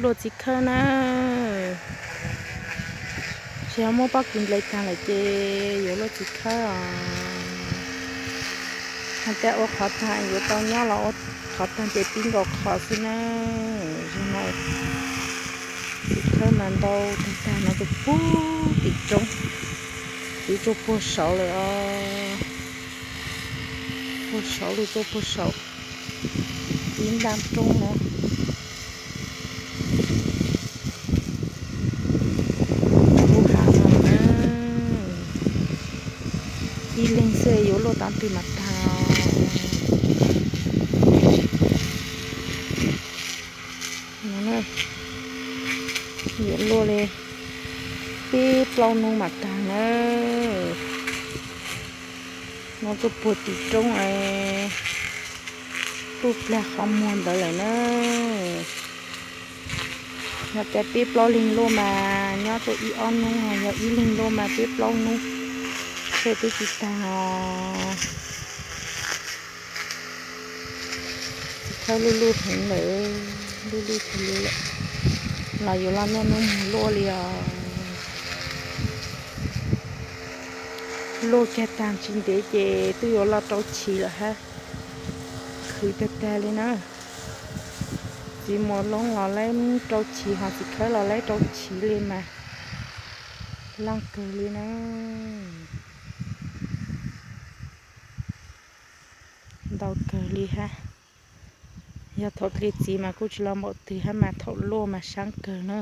Luaj txiv khawb na. Tsis yog muab pob kws nplej tag lawm ces yuav luaj txiv khawb os. Hos tej ua qhov tag yuav tau nyob los ua qhov tag ces pib nkaus qhov xwb na. Zaum no txiv khawb mas ntau tag tag no rau puag tim roob, twb tuaj puag saud lawm os. Puag saud lawm, tuaj puag saud ib ntaj roob no. Puag hav no na, ib leeg xwb yuav luaj tau twg mas tag. Yuav luaj li peb plaub hnub mas tag na. No tuaj puag tim roob es tuaj plag qhov muag ntawd lawm na. Yog tias peb plaub leeg luaj mas nyob tuaj ib ob hnub, yog ib leeg luaj mas peb plaub hnub thiaj twb tsis tag os. Txiv khawb luj luj heev lawm, luj luj kawg li lawm, los yuav los niaj hnub mus luaj li os. Luaj kiag tag tsis ntev ces twb yuav los rau chiv lawm hab. Khwv tag tag li na. Txiv muas loob los laib rau chiv, ho txiv khawb los laib rau chiv li mas laj kawg li na. Ntau kawg li hab. Yog thaum dlig txiv mas kuj tsis los npaum twg hab mas thaum luaj mas sab kawg na.